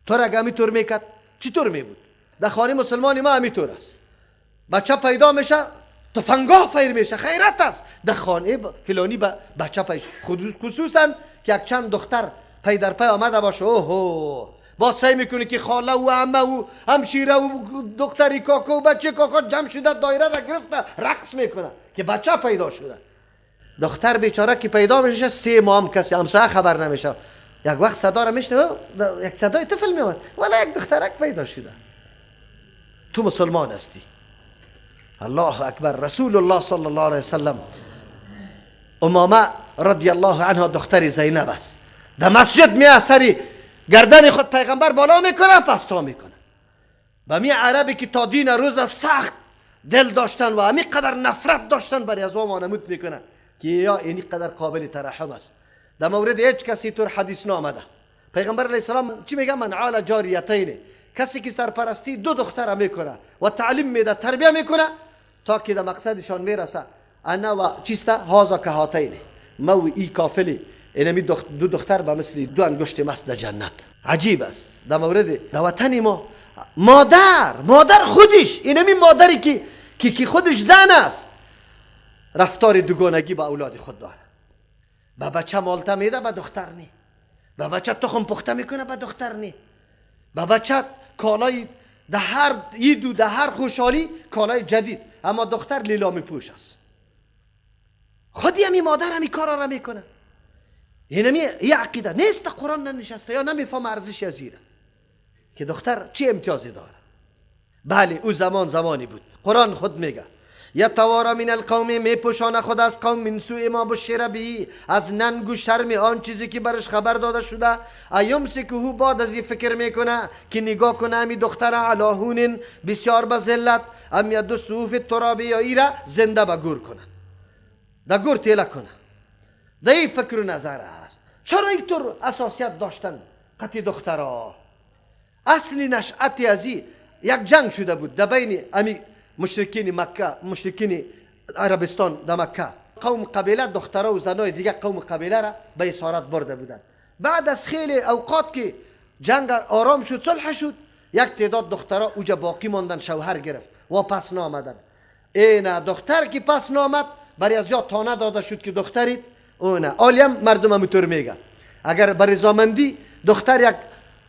تو را اگه همیطور میکرد چطور میبود؟ در خانه مسلمان ما همیطور است. بچه پیدا میشه تفنگاه فیر میشه، خیرت است. در خانه فلانی بچه پیدا، خصوصا که یک چند دختر پی در پی آمده باشه، اوهو باز سعی میکنه که خاله و عمه و همشیره و دختری کاکا و بچه کاکا جمع شده دایره را گرفته رقص میکنه که بچه پیدا شده. دختر بیچاره که پیدا میشه 3 ماه هم کسی همسایه خبر نمیشه. یک وقت صدا را میشنوه، یک صدای طفل میاد، ولی یک دخترک پیدا شده. تو مسلمان هستی. الله اکبر. رسول الله صلی الله علیه وسلم، امامه رضی الله عنها دختر زینب است، در مسجد می سری گردن خود پیغمبر بالا میکنه پس تا میکنه. و می عربی که تا دین روز سخت دل داشتن و همی قدر نفرت داشتن برای از وانمود میکنه که یا اینی قدر قابل ترحم است. در مورد هیچ کسی طور حدیث نامده. پیغمبر علیه السلام چی میگه؟ من عال جاریتین، کسی که سرپرستی 2 دختر میکنه و تعلیم میده تربیه میکنه تا که در مقصدشان میرسه. انا و چیسته هازا که هاتین، ما و ای کافلی، اینمی 2 دختر به مثل 2 انگشت مست در جنت. عجیب است. در مورد در وطن ما مادر خودش، اینمی مادری که خودش زن است، رفتار دوگانگی با اولاد خود داره. به بچه مالته میده به دختر نی، به بچه تخم پخته میکنه به دختر نی، به بچه کالای ده هر عید و ده هر خوشحالی کالای جدید، اما دختر لیلامی پوش است. خودی همی مادر همی کارا را میکنه. اینمی یه عقیده نیست، قرآن ننشسته یا نمیفهم ارزش از ایره که دختر چه امتیازی داره. بله او زمان زمانی بود. قرآن خود میگه یتوارا من القوم، میپوشانه خود از قوم، من سوء ما بشر به، از ننگ و شرم آن چیزی که برش خبر داده شده. ایمسکه، بعد از این فکر میکنه که نگاه کنه امی دختر علاهون بسیار به ذلت، ام یدسه فی التراب، یا ایره زنده به گور کنه، در گور تیله کنه. در این فکر و نظر است. چرا اینطور اساسیت داشتن قطع دخترها؟ اصل نشأت ازی یک جنگ شده بود در بین امی مشرکین مکه، مشرکین عربستان در مکه. قوم قبیله دخترها و زنای دیگه قوم قبیله را به اسارت برده بودند. بعد از خیلی اوقات که جنگ آرام شد، صلح شد، یک تعداد دخترها اوجا باقی ماندن، شوهر گرفت و پس نامدن. اینا دختر که پس نامد برای از یاد تانه داده شد که دخترید اونه. آلیم مردم همینطور میگه اگر بر رضامندی دختر یک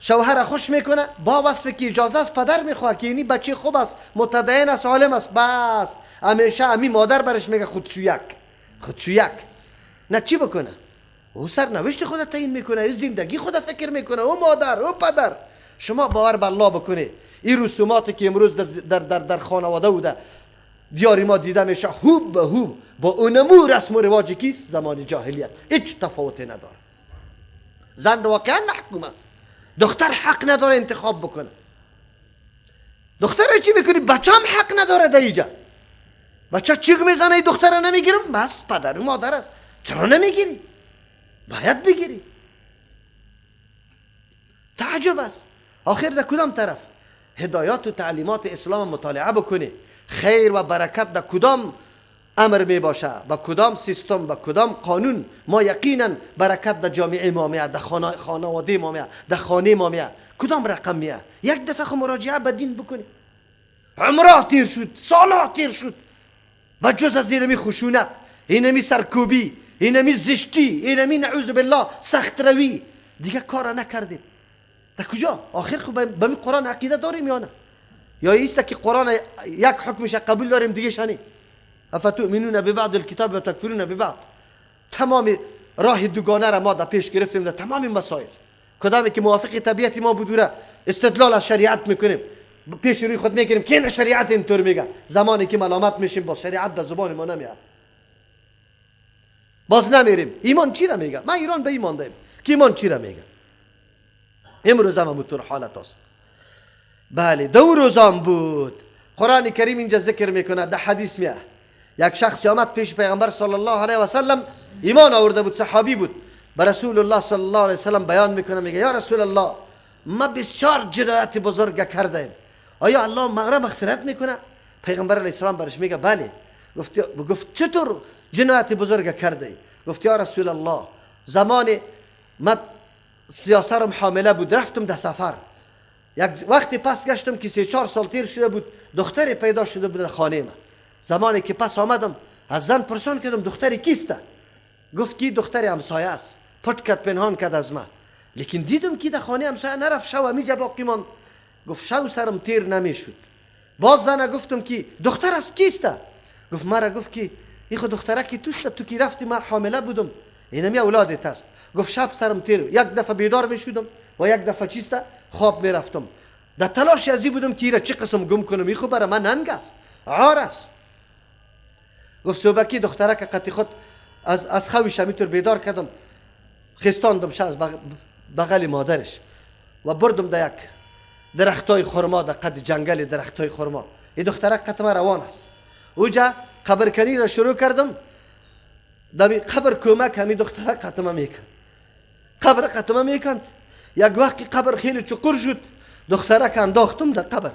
شوهر خوش میکنه با وصف که اجازه است پدر میخواد که اینی بچه خوب است، متدین است، عالم است، بس همیشه امی مادر برش میگه خودشویک خودشویک. نه چی بکنه؟ او سرنوشت خود تعیین میکنه، زندگی خود فکر میکنه، او مادر او پدر. شما باور به الله بکنه این رسوماتی که امروز در در در خانواده بوده دیار ما دیده میشه، هوب به هوب با اونمو رسم و رواج کیست زمان جاهلیت هیچ تفاوتی نداره. زن واقعا محکوم است، دختر حق نداره انتخاب بکنه. دختر چی میکنی؟ بچه هم حق نداره در اینجا. بچه چیغ میزنه ای دختر رو نمیگیرم، بس پدر و مادر است، چرا نمیگیری؟ باید بگیری. تعجب است. آخر در کدام طرف هدایات و تعلیمات اسلام مطالعه بکنی، خیر و برکت در کدام امر می باشه، با کدام سیستم، با کدام قانون ما یقینا برکت در جامعه ما میاد، در خانواده ما میاد، در خانه ما میاد، کدام رقم میاد؟ یک دفعه خو مراجعه به دین بکنی. عمره تیر شد، سالها تیر شد، و جز از اینمی خشونت، اینمی سرکوبی، اینمی زشتی، اینمی نعوذ بالله سخت روی دیگه کار نکردیم. در کجا؟ آخر خو به می قرآن عقیده داریم یا نه؟ یا ایست که قرآن یک حکمش قبول داریم دیگه شنی؟ افتؤمنون ببعض الکتاب و تکفرون ببعض. تمام راه دوگانه را ما در پیش گرفتیم در تمام مسائل. کدامی که موافق طبیعت ما بودوره استدلال از شریعت میکنیم، پیش روی خود میگیریم که این شریعت اینطور میگه. زمانی که ملامت میشیم با شریعت در زبان ما نمیاد، باز نمیریم. ایمان چی را میگه؟ ما ایران به ایمان داریم که ایمان چی را میگه. امروز هم همونطور حالت است. بله دو روزام بود. قرآن کریم اینجا ذکر میکنه، در حدیث میاد یک شخص آمد پیش پیغمبر صلی الله علیه و سلم، ایمان آورده بود، صحابی بود، به رسول الله صلی الله علیه و سلم بیان میکنه، میگه یا رسول الله ما بسیار جنایت بزرگ کردیم، آیا الله ما را مغفرت میکنه؟ پیغمبر علیه السلام برش میگه بله. گفت چطور جنایت بزرگ کرده؟ گفت یا رسول الله زمان ما سیاسرم حامله بود، رفتم در سفر، یک وقتی پس گشتم که 3-4 سال تیر شده بود، دختری پیدا شده بود در خانه ما. زمانی که پس آمدم از زن پرسان کردم دختری کیسته؟ گفت که دختر همسایه است. پټ کرد، پنهان کرد از ما. لیکن دیدم که در خانه همسایه نرفت، شو همیجا باقی ماند. گفت شو سرم تیر نمیشد. باز زن گفتم که دختر از کیسته؟ گفت مرا گفت که ای خود دختره توست، تو کی رفتی من حامله بودم، اینمی اولادت است. گفت شب سرم تیر، یک دفعه بیدار میشدم و یک دفعه چیسته خواب میرفتم. در تلاش ازی بودم که ایره چه قسم گم کنم، ای خو برای من ننگ است، عار است. گفت صبحکی دختره که قطی خود از خویش همینطور بیدار کردم، خستاندم شه از بغل مادرش و بردم در یک درختای خرما، در قد جنگل درختای خرما. این دختره قط من روان است. اوجا قبرکنی را شروع کردم، در قبر کمک همین دختره قطمه میکند، قبر قطمه میکند. یک وقتی قبر خیلی چقر شد، دختره که انداختم در قبر،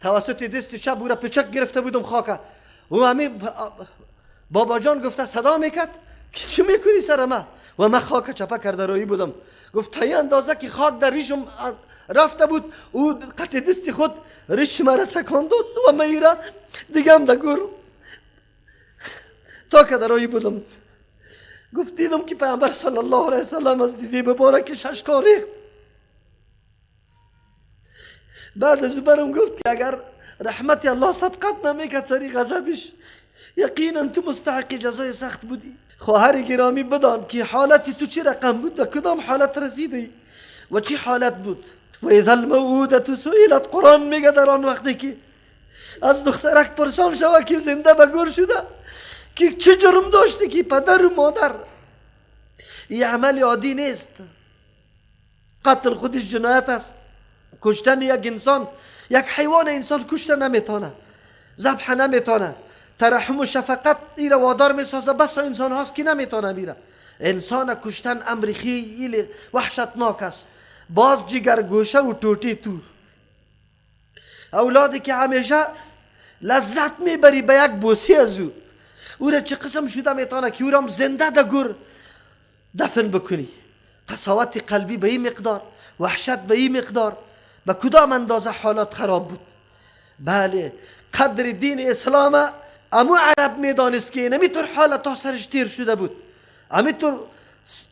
توسط دست چپ او را پچک گرفته بودم خاکه. او همین بابا جان گفته صدا میکرد که چی میکنی سر من؟ و من خاک چپه کرده روی بودم. گفت تا این اندازه که خاک در ریشم رفته بود، او قطع دست خود ریش مرا تکان داد و من ایره دیگه هم در گور تا که در روی بودم. گفت دیدم که پیامبر صلی الله علیه وسلم از دیده مبارک ششکاری. بعد از برم گفت که اگر رحمت الله سبقت نمیکرد سری غضبش، یقینا تو مستحق جزای سخت بودی. خواهر گرامی بدان که حالت تو چه رقم بود و کدام حالت رسیدی و چه حالت بود. و اذا الموءودة سئلت، قرآن میگه در آن وقتی که از دخترک پرسان شوه که زنده به گور شده که چه جرم داشتی که پدر و مادر. این عمل عادی نیست. قتل خودش جنایت است. کشتن یک انسان، یک حیوان انسان کشته نمیتونه، ذبح نمیتونه. ترحم و شفقت ایره وادار میسازه، بس انسان هاست که نمیتونه میره. انسان کشتن امر خیلی وحشتناک است. باز جگر گوشه و توتی تو اولادی که همیشه لذت میبری به یک بوسی از او، او را چه قسم شده میتونه که او را زنده در گور دفن بکنی. قساوت قلبی به این مقدار، وحشت به این مقدار، به کدام اندازه حالات خراب بود. بله، قدر دین اسلام امو عرب میدانست که نمیتور حالت تا سرش تیر شده بود، امیتور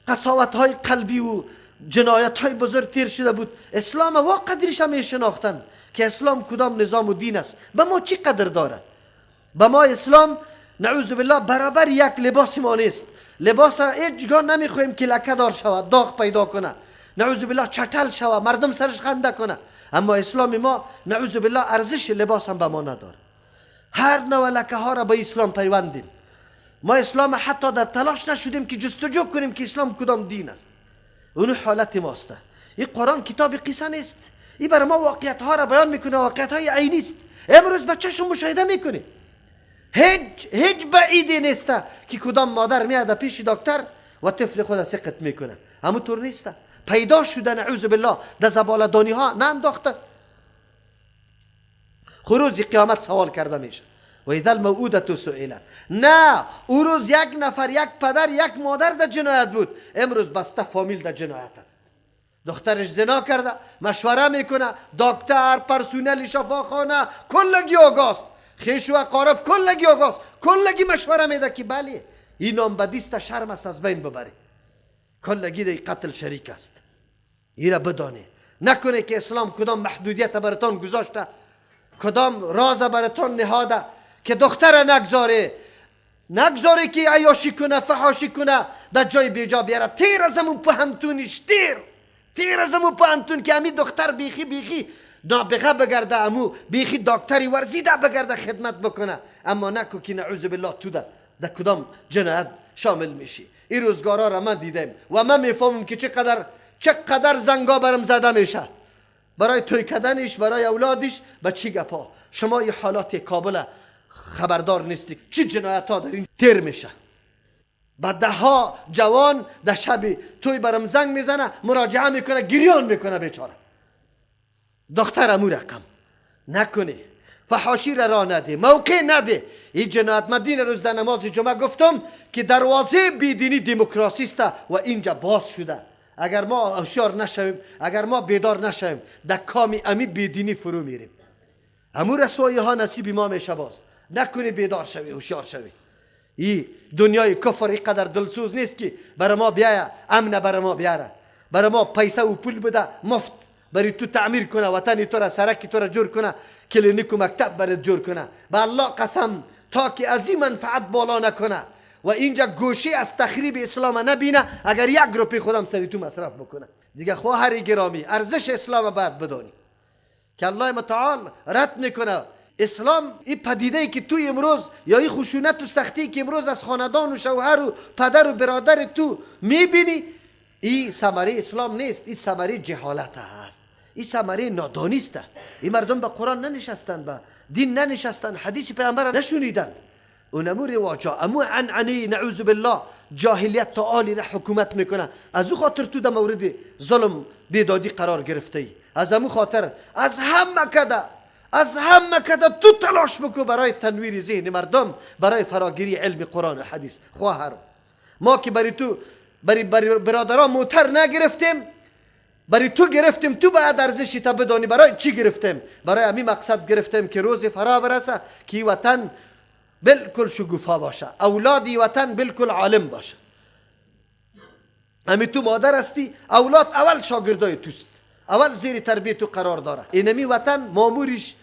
قساوت های قلبی و جنایت های بزرگ تیر شده بود. اسلام وا قدرش هم میشناختن که اسلام کدام نظام و دین است، به ما چی قدر داره. به ما اسلام نعوذ بالله برابر یک لباس ما نیست. لباس هیچگاه نمیخوایم که لکه دار شود، داغ پیدا کنه، نعوذ بالله چتل شود، مردم سرش خنده کنه. اما اسلام ما نعوذ بالله ارزش لباس هم به ما نداره. هر نوع لکه ها را به اسلام پیوندیم. ما اسلام حتی در تلاش نشدیم که جستجو کنیم که اسلام کدام دین است. اون حالت ماست. این قرآن کتاب قصه نیست. این برای ما واقعیت ها را بیان میکنه، واقعیت های عینی است. امروز بچه‌شون مشاهده میکنه. هیچ بعیدی نیست که کدام مادر میاد پیش دکتر و طفل خود سقط میکنه. همونطور نیست. پیدا شده نعوذ بالله در زباله‌دانی ها نه انداخته. خروج قیامت سوال کرده میشه. و اذا الموءودة سئلت. نه، او روز یک نفر، یک پدر، یک مادر در جنایت بود. امروز بسته فامیل در جنایت است. دخترش زنا کرده، مشوره میکنه، دکتر، پرسونل شفاخانه کلگی آگاست، خویش و اقارب کلگی آگاست، کلگی مشوره میده که بله این نام بدیست، شرم است از بین ببره. کلگی در قتل شریک است. این را بدانه. نکنه که اسلام کدام محدودیت براتان گذاشته، کدام راز براتان نهاده که دختر نگذاره که عیاشی کنه، فحاشی کنه، در جای بیجا بیاره. تیر از همون پهنتونش، تیر از همون پهنتون که همین دختر بیخی نابغه بگرده، امو بیخی دکتری ورزیده بگرده خدمت بکنه. اما نکو که نعوذ بالله تو در کدام جنایت شامل میشی. این روزگارا را من دیدم و من میفهمم که چقدر زنگا برم زده میشه برای توی کردنش، برای اولادش. به چی گپا؟ شما این حالات کابل خبردار نیستی چی جنایت ها در این تیر میشه. به ده ها جوان در شب توی برم زنگ میزنه، مراجعه میکنه، گریان میکنه بیچاره. دختر امو رقم نکنی، فحاشی را نده، موقع نده. این جنایت مدین روز در نماز جمعه گفتم که دروازه بیدینی دموکراسی است و اینجا باز شده. اگر ما هوشیار نشویم، اگر ما بیدار نشویم، در کامی امی بیدینی فرو میریم. امو رسوایی ها نصیب ما میشه. باز نکنی بیدار شوی، هوشیار شوی. ای دنیای کفر اینقدر دلسوز نیست که برای ما بیایه امن، برای ما بیاره، برای ما پیسه و پول بده مفت، برای تو تعمیر کنه وطن تو را، سرک تو را جور کنه، کلینیک و مکتب برای جور کنه. به الله قسم تا که از این منفعت بالا نکنه و اینجا گوشی از تخریب اسلام نبینه، اگر یک روپی خودم سری تو مصرف بکنه. دیگه خواهر گرامی، ارزش اسلام باید بدانی که الله متعال رد میکنه. اسلام این پدیده ای که تو امروز یا این خشونت و سختی که امروز از خاندان و شوهر و پدر و برادر تو میبینی، این ثمره اسلام نیست، این ثمره جهالت هست، این ثمره نادانی است. این مردم به قرآن ننشستند، به دین ننشستند، حدیث پیامبر نشنیدند. اونمو رواجا، امو عنعنی، نعوذ بالله، جاهلیت تا آلی را حکومت میکنه. از او خاطر تو در مورد ظلم بیدادی قرار گرفته ای. از امو خاطر از همه کده، از همه کده تو تلاش بکو برای تنویر ذهن مردم، برای فراگیری علم قرآن و حدیث. خواهر ما که برای تو، برای برادران موتر نگرفتیم، برای تو گرفتیم، تو باید ارزشی تا بدانی برای چی گرفتیم. برای همین مقصد گرفتیم که روز فرا برسه که وطن بالکل شگوفا باشه، اولادی وطن بالکل عالم باشه. امی تو مادر هستی، اولاد اول شاگردای توست، اول زیر تربیت تو قرار داره. اینمی وطن مامورش،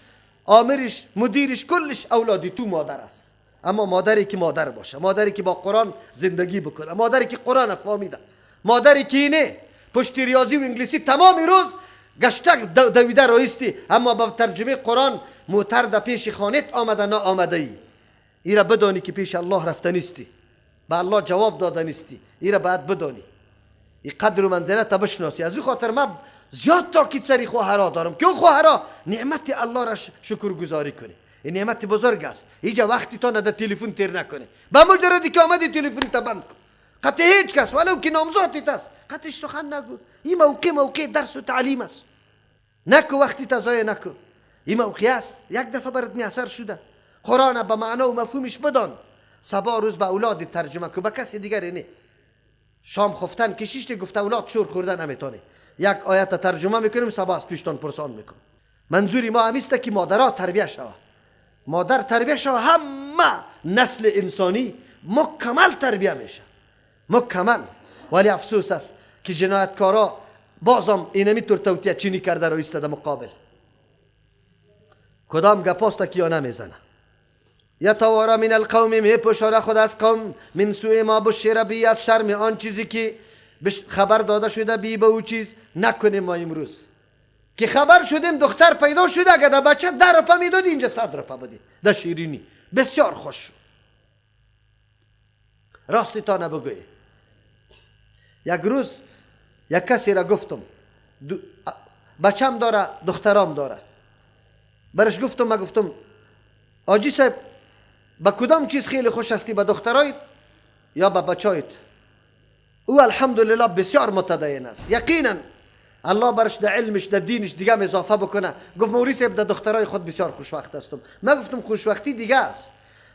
آمرش، مدیرش، کلش اولادی تو مادر است. اما مادری که مادر باشه، مادری که با قرآن زندگی بکنه، مادری که قرآن فهمیده، مادری که اینه پشت ریاضی و انگلیسی تمام روز گشتک دویده رایستی، اما با ترجمه قرآن موتر در پیش خانت آمده نه آمده ای. ایرا بدانی که پیش الله رفته نیستی، به الله جواب داده نیستی. ایرا باید بدانی، این قدر و منزلت بشناسی. از او خاطر من زیاد تاکید سری خواهرها دارم که او خواهرها نعمت الله را شکرگزاری کنی. این نعمت بزرگ است. اینجا وقتی تا نده تلفن تیر نکنه، به مجردی که آمدی تلفن تا بند کن، قطع هیچ کس ولو که نامزادت است قطعش سخن نگو. این موقع موقع درس و تعلیم است. نکو وقتی تا ضایع نکو. این موقع است یک دفعه برات میسر شده. قرآن به معنا و مفهومش بدان، صبا روز به اولاد ترجمه کو، به کسی دیگری نه. شام خفتن کشیشتی گفت اولاد شور خوردن نمیتونه، یک آیت ترجمه میکنیم صبا از پیشتان پرسان میکنم. منظوری ما همیست که مادرها تربیه شوه، مادر تربیه شوه، همه نسل انسانی مکمل تربیه میشه، مکمل. ولی افسوس است که جنایتکارا بازم اینمی طور توطیه چینی کرده رو ایستاده مقابل. کدام گپاست که یا نمیزنه. یتوارا من القوم، می پوشانه خود از قوم، من سوء ما بشر بی، از شرم آن چیزی که خبر داده شده بی به او چیز. نکنیم ما امروز که خبر شدیم دختر پیدا شده، اگه در بچه 10 روپه میدادی اینجا 100 روپه بدی در شیرینی، بسیار خوش شد. راستی تا نبگوی. یک روز یک کسی را گفتم بچم داره دخترام داره، برش گفتم، ما گفتم آجی صاحب با کدام چیز خیلی خوش هستی، با دخترایت یا با بچایت؟ او الحمدلله بسیار متدین است، یقینا الله برش در علمش در دینش دیگه هم اضافه بکنه. گفت موری صاحب در دخترای خود بسیار خوشوقت هستم. من گفتم خوشوقتی دیگه است،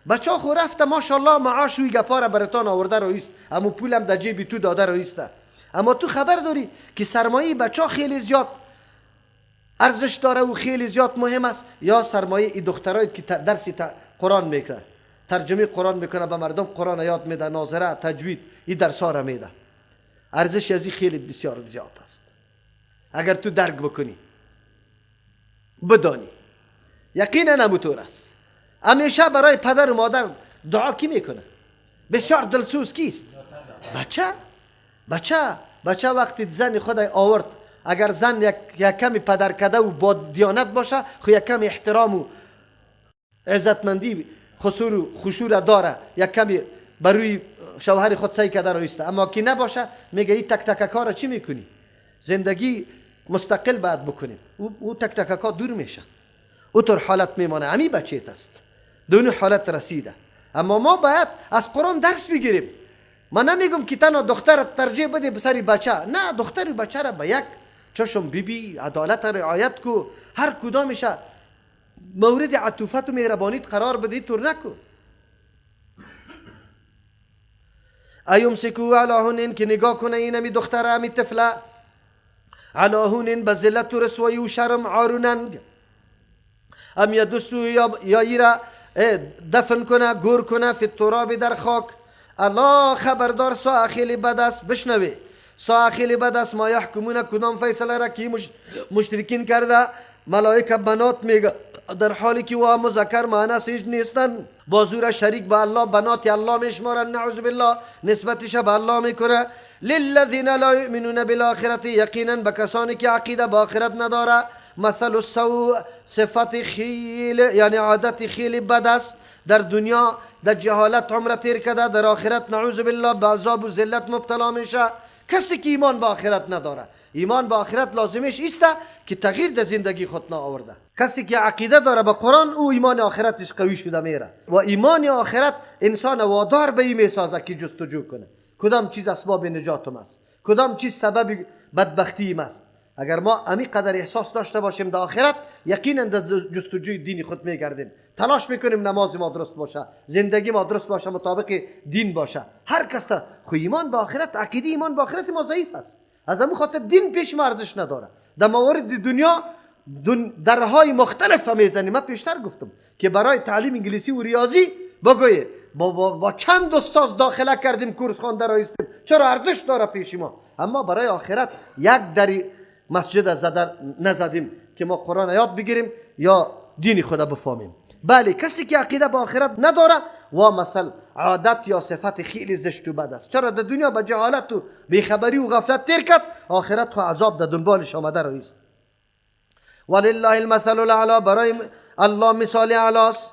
بچه ها خو رفته ماشاءالله معاش و گپا را براتان آورده رایست، اما پولم در جیب تو داده رایسته. اما تو خبر داری که سرمایه بچه ها خیلی زیاد ارزش داره و خیلی زیاد مهم است، یا سرمایه ای دخترایت که درس قرآن میکنه، ترجمه قرآن میکنه، به مردم قرآن یاد میده، ناظره، تجوید، این درس ها را میده. ارزش از این خیلی بسیار زیاد است. اگر تو درک بکنی بدانی، یقینا همونطور است. همیشه برای پدر و مادر دعا کی میکنه؟ بسیار دلسوز کیست؟ بچه. بچه وقتی زن خود آورد، اگر زن یک کمی پدر کده و با دیانت باشه، خو یک کمی احترام و عزتمندی خسور و خشور داره، یک کمی بروی شوهر خود سعی کرده رایسته. اما که نباشه میگه این تک تک کارا چی میکنی؟ زندگی مستقل باید بکنیم. او تک تک کار دور میشه، او طور حالت میمانه. امی بچه‌ت است دونی حالت رسیده. اما ما باید از قرآن درس بگیریم. من نمیگم که تنها دختر ترجیح بده به سری بچه، نه، دختر بچه را به یک چشم بیبی، عدالت رعایت کو، هر کدامش مورد عطوفت و مهربانیت قرار بده، طور نکو. ایمسکو علی هون، که نگاه کنه این امی دختره امی طفله، علی هون به ذلت و رسوایی و شرم عار و ننگ، ام یدسو یا ایره دفن کنه گور کنه فی التراب در خاک. الله خبردار سا خیلی بد است. بشنوی سا خیلی بد است. ما یحکمون، کدام فیصله را که مشرکین کرده، ملائکه بنات میگه در حالی که او مذکر مؤنث هیچ نیستن، بازور شریک به الله بنات الله میشمارن، نعوذ بالله، نسبتش به الله میکنه. للذین لا یؤمنون بالآخرة، یقینا به کسانی که عقیده به آخرت نداره، مثل السوء، صفت خیلی یعنی عادت خیلی بد است. در دنیا در جهالت عمر تیر کرده، در آخرت نعوذ بالله به عذاب و ذلت مبتلا میشه. کسی که ایمان به آخرت نداره، ایمان به آخرت لازمش ایسته که تغییر در زندگی خود نآورده. کسی که عقیده داره به قرآن، او ایمان آخرتش قوی شده میره و ایمان آخرت انسان وادار به این میسازه که جستجو کنه کدام چیز اسباب نجاتم است، کدام چیز سبب بدبختی است. اگر ما امی قدر احساس داشته باشیم در آخرت، یقینا در جستجوی دین خود میگردیم، تلاش میکنیم نماز ما درست باشه، زندگی ما درست باشه، مطابق دین باشه. هر کس تا خو ایمان به آخرت، عقیده ایمان به آخرت ما ضعیف است، از همون خاطر دین پیش ما ارزش نداره. در موارد دنیا درهای مختلف هم میزنیم. من پیشتر گفتم که برای تعلیم انگلیسی و ریاضی بگوی با چند استاد داخله کردیم، کورس خوانده را ایستیم، چرا ارزش داره پیش ما. اما برای آخرت یک دری مسجد زده نزدیم که ما قرآن یاد بگیریم یا دین خدا بفهمیم. بله، کسی که عقیده به آخرت نداره و مثل عادت یا صفت خیلی زشت و بد است. چرا در دنیا به جهالت و بیخبری و غفلت تیر کرد، آخرت خو عذاب در دنبالش آمده رئیست. ولله المثل الاعلی، برای الله مثال اعلاست.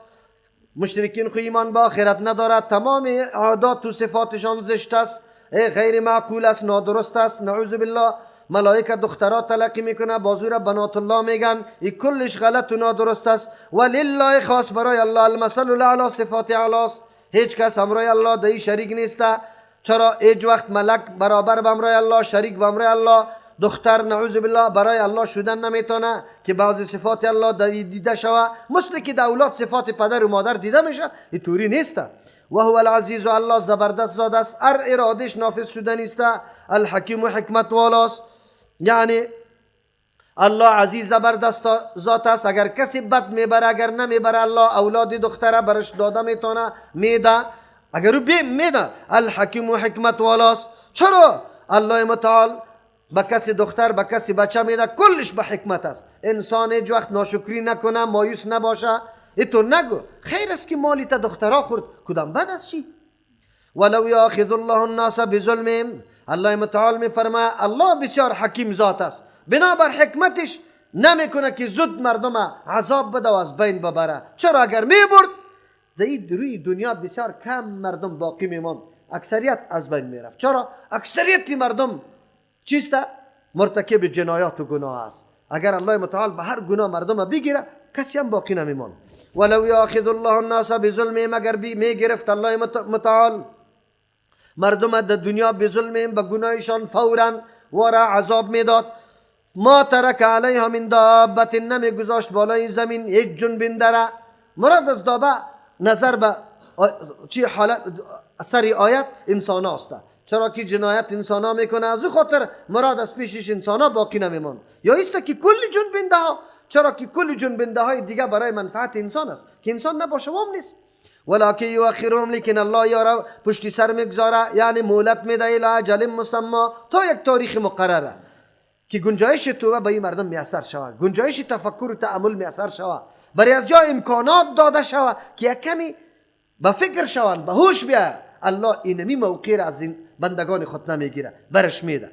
مشرکین خو ایمان به آخرت ندارد، تمام عادات و صفاتشان زشت است، غیر معقول است، نادرست است، نعوذ بالله. ملائکه دخترها تلقی میکنه، بازور بنات الله میگن، این کلش غلط و نادرست است. ولله خاص برای الله المثل الاعلی، صفات اعلاست. هیچ کس همراه الله دهی شریک نیسته. چرا هیچ وقت ملک برابر به همراه الله، شریک به همراه الله، دختر نعوذ بالله برای الله شدن نمیتونه که بعضی صفات الله دیده شوه، مثل که در اولاد صفات پدر و مادر دیده میشه، این طوری نیسته. و هو العزیز، الله زبردست زاده است، هر ارادش نافذ شده نیسته، الحکیم و حکمت والاست. یعنی الله عزیز زبردست ذات است. اگر کسی بد میبره، اگر نمیبره، الله اولاد دختره برش داده میتونه، میده، اگر او میده. الحکیم و حکمت والاست. چرا الله متعال به کسی دختر به کسی بچه میده؟ کلش به حکمت است. انسان هیچ وقت ناشکری نکنه، مایوس نباشه. ایتو نگو خیر است که مالی تا دخترها خورد، کدام بد است چی؟ ولو یاخذ الله الناس بظلمهم، الله متعال میفرماید الله بسیار حکیم ذات است، بنابر حکمتش نمیکنه که زود مردم عذاب بده و از بین ببره. چرا اگر میبرد در روی دنیا بسیار کم مردم باقی میماند، اکثریت از بین میرفت. چرا اکثریت مردم چیست؟ مرتکب جنایات و گناه است. اگر الله متعال به هر گناه مردم بگیره، کسی هم باقی نمیماند. ولو یاخذ الله الناس بظلمهم، اگر میگرفت الله متعال مردم در دنیا به ظلمهم، به گناهشان، فورا وارا عذاب میداد. ما ترک علیها من دابت، نمیگذاشت بالای زمین یک جنبنده را. مراد از دابه نظر به چی حالت سری آیت انسان هاست، چرا که جنایت انسان ها میکنه، از او خاطر مراد از پیشش انسان ها باقی نمیماند. یا ایست که کل جنبنده ها، چرا که کل جنبنده های دیگه برای منفعت انسان است که انسان نباشه وام نیست. ولکن یؤخرهم، لیکن الله یارا پشتی سر میگذاره، یعنی مهلت میده الی اجل مسمی، تا یک تاریخ مقرره که گنجایش توبه به این مردم میسر شود، گنجایش تفکر و تأمل میسر شود، برای از جا امکانات داده شود که یک کمی به فکر شوند، به هوش بیاید. الله اینمی موقع را از این بندگان خود نمیگیره، برش میده.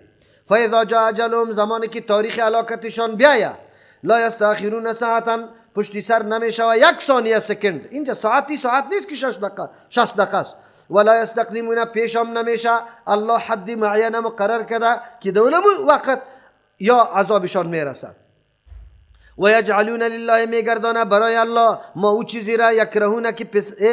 فاذا جاء اجلهم، زمانی که تاریخ هلاکتشان بیاید، لا یستأخرون ساعتا، پشتی سر نمیشوه یک ثانیه second. اینجا ساعتی ساعت نیست که 6 دقیقه 60 دقیقه است. ولا یستقدمون، پیشم نمیشه. الله حد معین مقرر کرده که دونم وقت یا عذابشان میرسه. و یجعلون لله، میگردانه برای الله ما او چیزی را یکرهونه که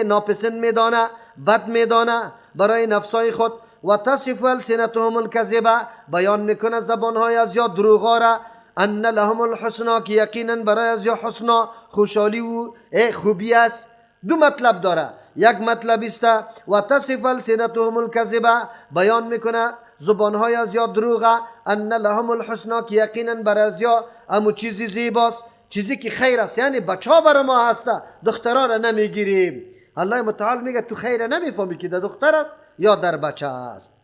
ناپسند میدانه، بد میدانه برای نفسای خود. و تصف السنتهم الکذب، بیان میکنه زبانهای از یا دروغا را. ان لهم الحسنا، که یقینا برای از یا حسنا خوشحالی و خوبی است. دو مطلب داره، یک مطلب است. و تصف السنتهم الكذب، بیان میکنه زبانهای از یا دروغه، ان لهم الحسنا، که یقینا بر از یا امو چیزی زیباست، چیزی که خیر است، یعنی بچه بر ما هسته، دختران را نمیگیریم. الله متعال میگه تو خیر نمیفهمی که در دختر است یا در بچه است.